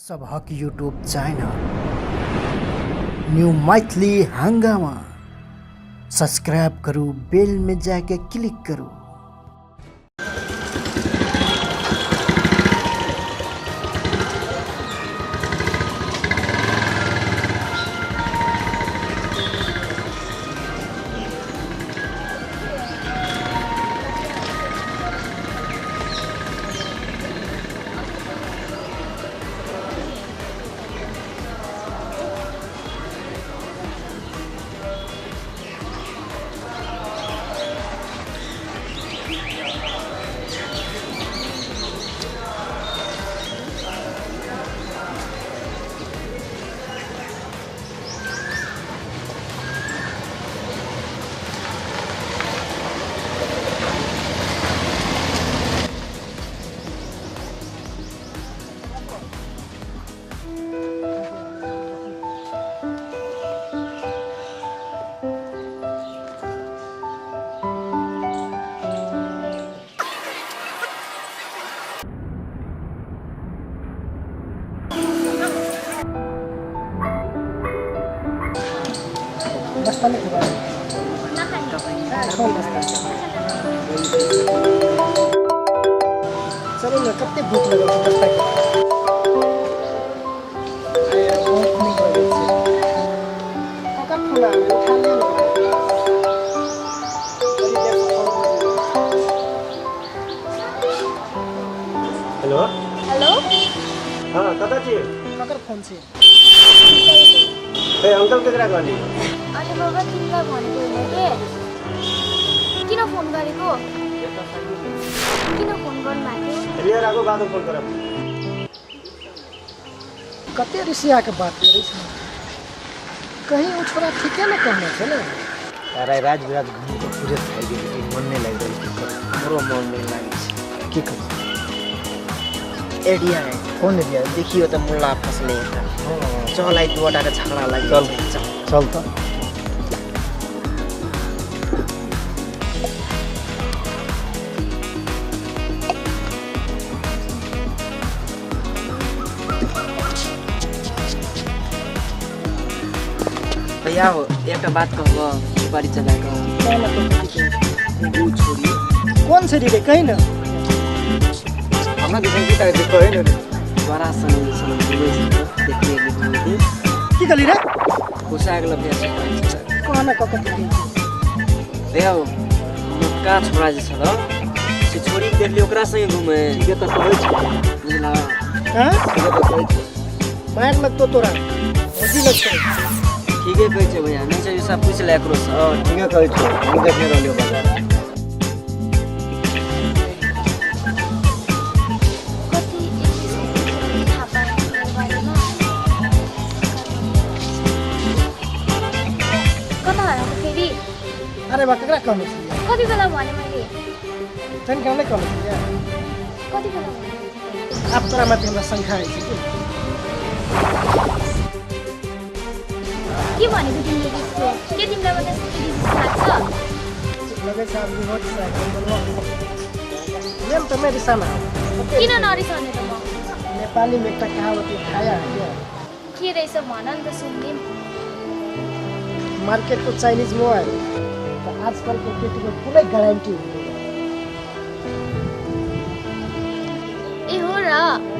सबहक YouTube channel new Maithili Hangama subscribe करू, बेल में जाके क्लिक करू। बस्ता नहीं खबर कौन बस्ता? चलो ना, कत्ते भूख लगल छै बस्ता के। बहुत नीक लगै छै। ककर फोन आबै? उठा लिअ ने। बड़ी देरसँ फोन बजै। Hello hello. हाँ, कतऽ छी? ककर फोन छै? ए अंकल केकरा कहली? अरे बाबा, तिमीलाई भनेको होइन के? किन फोन गरेको? किन फोन गर्नुभएको थियो? लिएर आएको, बादमा फोन करब। कते रिसियाके बात करै छै। कहीं ओ छोरा ठीके ने कहने छै ने। अरे राज विराज घूम के पूरे खाइ गेली, मन नहीं लागि रहल। की करू? हमरो मन नहीं लागै छै। की करू? एरिया है। कोन एरिया? देखियो त मुल्ला फसले त। चल आइ दुवटा के झगड़ा लागि चल। छै। चल। चल त। भैया हो, एकटा बात कहब सुपारी चला कऽ? कहना तो की कहै छै? ऊ छोरी। कोन छोरी रे? कही न। हमरा दिसन की ताकै छै, कहै ने। बड़ा संग संग घुमै छै त देखने गेली। की कहली रे? घुसा गेल भैया सुपारी चला कऽ। कहना ककर की कहै छै? भैया हो, मोटका छोरा जे छल से छोरी के देखली ओकरा संगे घुमै। ठीके त कहै छै। बुझला? हाँ? ठीके त कहै छै। मारि लगतो तोरा, भौजी लगतो। ठीके कहै छै भैया, नहीं छै सब पूछ ले एकरो सँ। ठीके कहै छै, हम देखने रहलियो बाजार। कति थाहा पाएँ मेरो बारेमा। कता हराएको फेरि? अरे बा, ककरा कहने छलियै? कति बेला भने मैले? तहन केना नहि कहने छलियै? कति बेला भने? आब तोरा माथि हमरा शङ्का होइ छै कि। के भनेको तिमीले त्यस्तो? के तिमीलाई मात्रै रिस लाग्छ? लगै छै आब इहो मेन त नहि रिसाना। किन नरिसाउने त म? नेपालीमे एकटा कहावत खाया है क्या? के रहेछ भन नि त, सुन्दिम। मार्केटको चाइनिज मोबाइल त आजकलको केटीको कुनै ग्यारेन्टी हुँदैन। ए हो र?